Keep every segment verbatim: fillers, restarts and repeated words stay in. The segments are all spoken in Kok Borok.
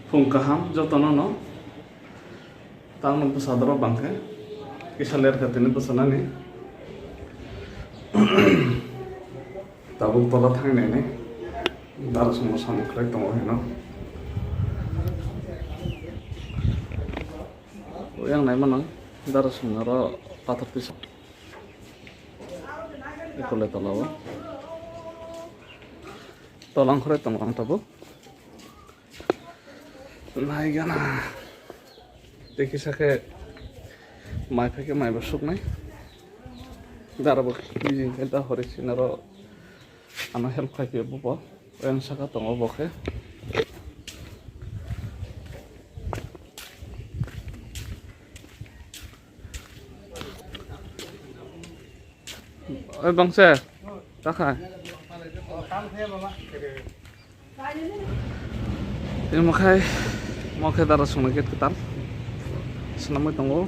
Phung kaham jotono no. Tangno bwsa dorok bangkhe kisa lerkha tini bwsanani. Tabuk tola thangnaini dara songno samung khlai tongo hino. Yang naimano dara songno aro pathor tisa. Ikole tola o. Tola wngkhorwi tongo ang tabuk. Naigana. Tei kisa khe mai phai khe mai bo suknai. Dara bo kijing khe da hori sinaro ano help khai khe bubo. Oyang saka tongo bo khe. Oi bangse, ta khai. Tini mokhai, mokhai dara songna gate kwtal. Swnamwi tongo.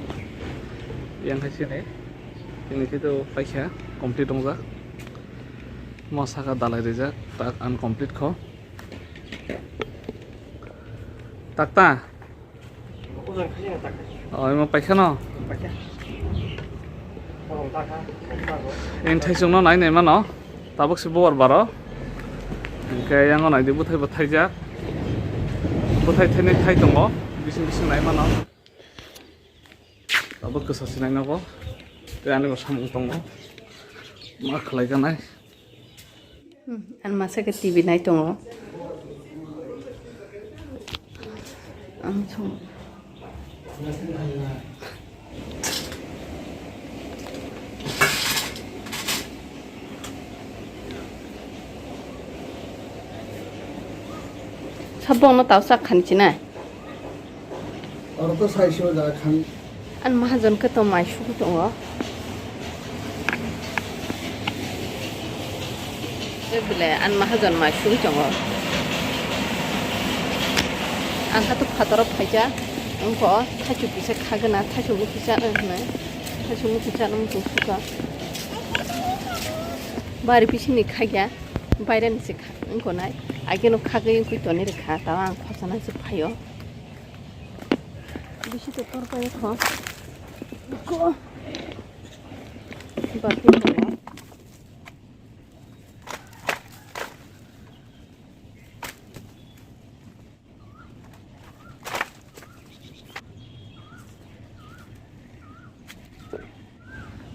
Yang hai sini. Ini khe to paikha complete wngjak. Mo saka dalai rijak, tak uncomplete kho. Tak ta? Ojan khaina tak. Oh, imo paikha no? Paikha. Borok takha, borok takha. Eng thaisung no nai nai mano. Tabuk se bubar baro. Hingke yango nai di bwthai bo thaijak. Bwthai thainai thai tongo. Bising bising nai mano. Tabuk kwsa sinai nogo. Tei ani bo samung tongo. Ma khlai ganai. Hmm, ani masa khe T V nai tongo. Ang song. Sabong no tau sak khan chinai. Oro to sai se o jaga khan. An mahajon khe to mai sugwi tongo. E bwle an mahajon mai sugwi tongo. Ang kha to phataro phaikha. Wngkha o thaichuk kisa khagwna, thaichuk no kisa hwnwi. Thaichuk no kisa no muchung sukha. Bari bisingni khagya, bairani se kha wngkha nai. Ageno khagwi wngwi tonwi rwkha, tao ang khorsa nang se phaio. Bisi to tor pai kho. Ko. Ba te ko.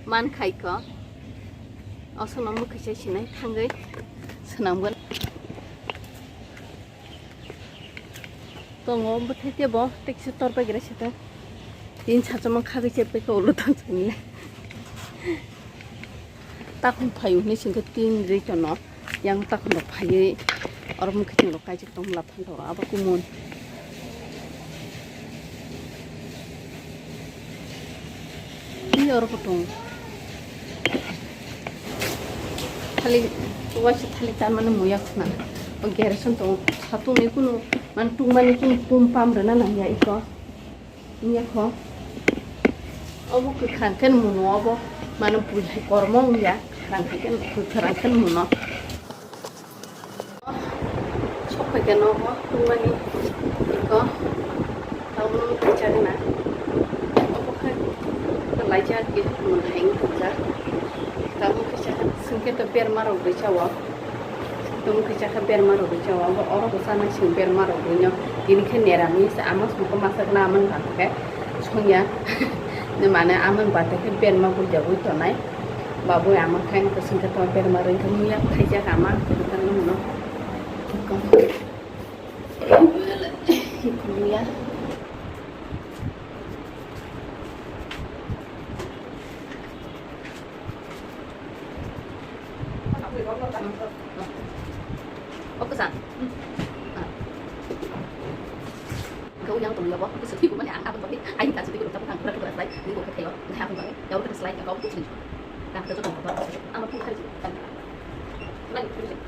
Man khai ko. Aswkno mwkhwisa sinai thangwi swnamgwn. Tongo bwthai tebo tei kisa tor bai gra sita. Tin sachomang khagwi chep bai khe ulo tong chini. Takhum phaio hinwi singkhe tin rwi tono. Yang takhum rok phaiwi oro mwkhwtwng rok kaijak tong mla phan rok abo kumun. Ni oro kutung. Thali, waisa thali tanmani muya khna. O gerson tong satung ni kunu man tungmani kunu pum pam rwna nangya iko. Wngya kho. Obo kwkhwrang khe muno obo. Mano pui hai kormo wngya. Kwkhwrang khe, kwkhwrang khe muno. Sok pai khe nogo tungmani. Iko. Tabuk no kaicha gana. Obo khe laijak, mun hai wngkha. Tabuk khe chakha. Singkhe to berma rok bai chao. Tamo khe chakha berma rwgwi chao, abo oro bo chanai chwng berma rwgwino. Tini khe neramis ama songkha masa khna amani bata khe songya. Mane amani bata khe berma buljagwi tonai. Babui ama khaina kwchwng khe tamo berma rwgwi khe muya khaijak ama kwthangno muno. Muya. O kwchang. Kau yang tong yobo, kau sedih kumanya ang abang tapi, aing tak sedih kumanya abang kurang kurang selai, ini kau kau yang abang tapi, ya udah selai kau pun sedih. Nah, kau tuh tong kau, ano pun hari. Lagi terus.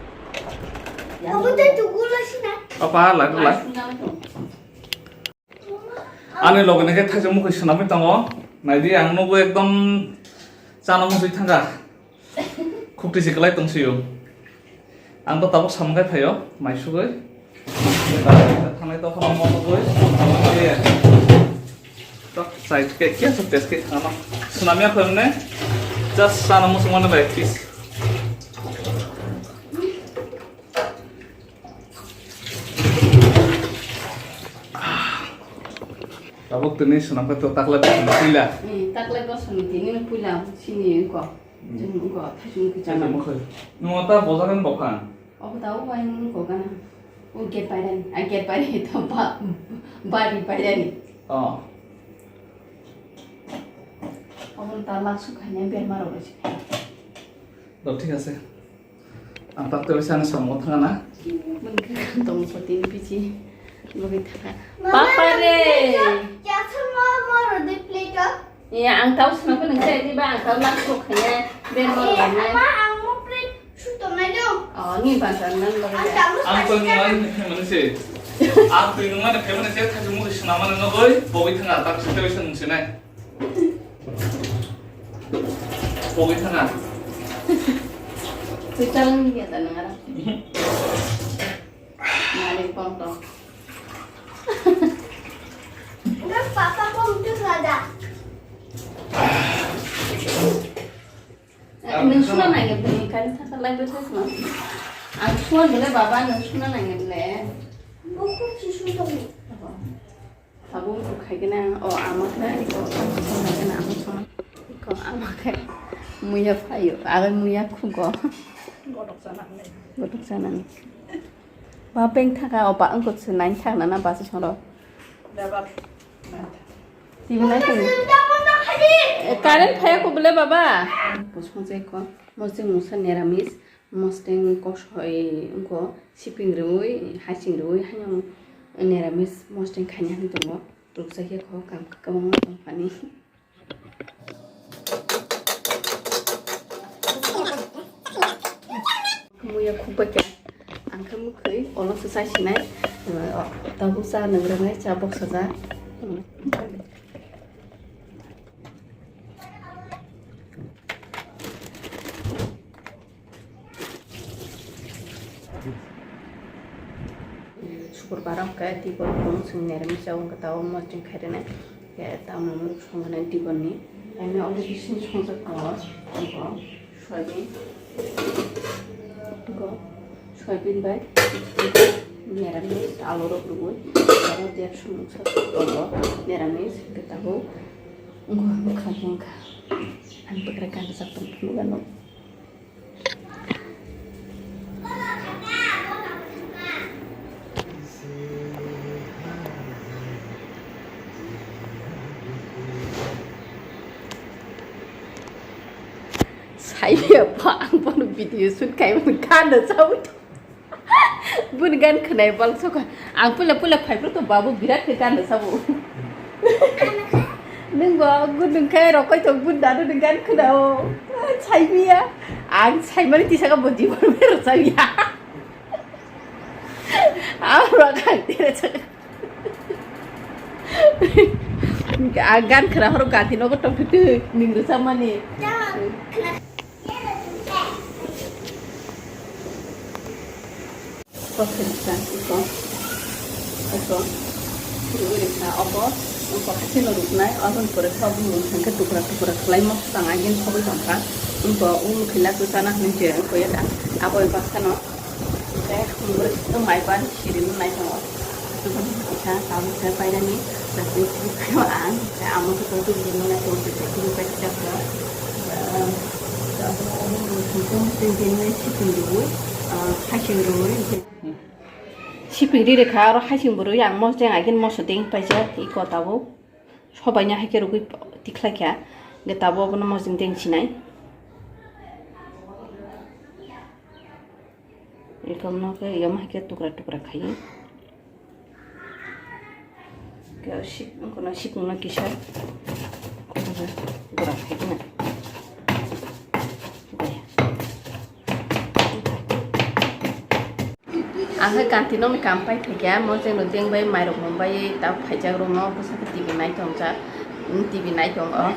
Apa tuh tuh gula sih nak? Apa lagi lah? Ani loge ni khe thaisa mukhui swnamwi tongo. Naidi ang nukgo ekdom chana mukhui thangkha. Khukti se kwlai tong sio. Ang to tabuk samung khai phaio, mai sugwi. Nai tokhono mono boi. Tok sai ke ke so test ke khana. Sunamya khone. Just sana musung mana bai please. Tabuk tini sunam ka to takla tini puila. Hmm, takla ko suni tini puila sini ko. Hmm. Jeng ko thajung ke Thajung chana. Mo khai. Nung ta bojaran bokha. Obo ta o bai nung ko kana. O get bai dan, a get bai to ba, bari bai dan. Oh. Obo ta lak su khanya ber maro ro si. To thik ase. Ang tak tewi sana somo thanga na. Mungkin tong ko tin pichi. Logi thaka. Papa re. Jasa mo mo ro de plate o. Iya, ang tau sna ko nang sai di ba, ang tau lak ko khaya. Ber mo ro na. Ma ang mo plate su to na jo. Oh, ni ba san nan logi. Ang tau mo Ang to nungan mana se. Ang to nungan ke mana se thajung mo sna mana no oi. Bogi thanga tak tewi sana nung se na. Pogwi thanga. Twi chalani ya ta nang ara. Nari pom to. Papa pom tu lada. Nung suna nai ngai bini kari thaka lai bwtha suna. Ang suna bele baba nung suna nai ngai bele. Buku chisu dong. Abo wngkha khaikhe na, o ama khe, iko, iko ama khe, muya phaio, aro muya khugo. Godok chanani. Ba peng thaka, o ba wngkha se nine thak nana basa soro. Tibinai khe. Eh, current phaya ko bole baba. Bosong je ko, mosing musa neramis. Mosteng kosoi wngkha, siping rwui, hasing rwui, haino neramis mosteng khaina hinwi tongo. Ruksa khe kho kam kwbangma tongphani. Muya khukbai khe ang khe mukhwi olo se chai sinai. Tabuk cha nwngrwnai cha boksa ja. Sukurbar o khe tei bo khorang chwng neramis chao wngkha, tamo mosdeng khairwnai khe tamo muruk songkha nai tei boni. Ani already sini songjak tongo, tongo soyabin, tongo soyabin bai neramis alu rok rwui aro derso mungsa tongo neramis khe tabuk wngkha wngkha wngkha. Ani bwkrang gana jak tong phunukgano. Saiya pa ang bono video shoot khaimani gana jawi. Bun gan khwnai bal sokha. Ang pula pula phai phru to babu birat khe gan sabo. Nung bo gudung khai rokoi to bun dadu nung gan khwnao. Sai biya. Ang sai mani tisa ka bo jibon ber sai ya. Ang ro kan tira sa. Ang gan khna horo gati nogo tong tu ning ru samani. Iko, iko, iko, rwui rwkha obo, iko haikhe no rwknai, aboni pore khe obo rwkha khe tukra tukra khlai masa tang agini sogwi tongkha, iko o mwkhwila kwchana hinwi se iko ya da, abo bai baksa no. Tei hwnwi tei mai ban siri nai tongo. Kaisa tabuk khe painani, ang tei amo khe tongtwrwino nai tongo, tei tini paisa khe, ah, tabuk omo tongtwrwino tei tini siping rwui, ah, hasing rwui. Siping ri rwkha, aro hasing bo rwui ang mosdeng, agin moso deng paijak, iko tabuk. Sobaino hai khe rwgwi tikhlai kha, hwnkhe tabuk abono mosdeng deng sinai. Ekhorno khe yama hai khe tukra tukra khaiwi. Khe sip-, wngkha no sipung no kisa gura khai khna. Ang khe kanti no kam pai phaikha, mosdeng no deng bai mairok mung bai ta phaijak rok no bwsa khe T V nai tongjak, T V nai tongo.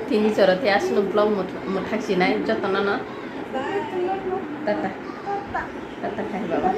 Tini chwra tei aswk no vlog mwthak sinai joto no no. Tata. Tata khai baba.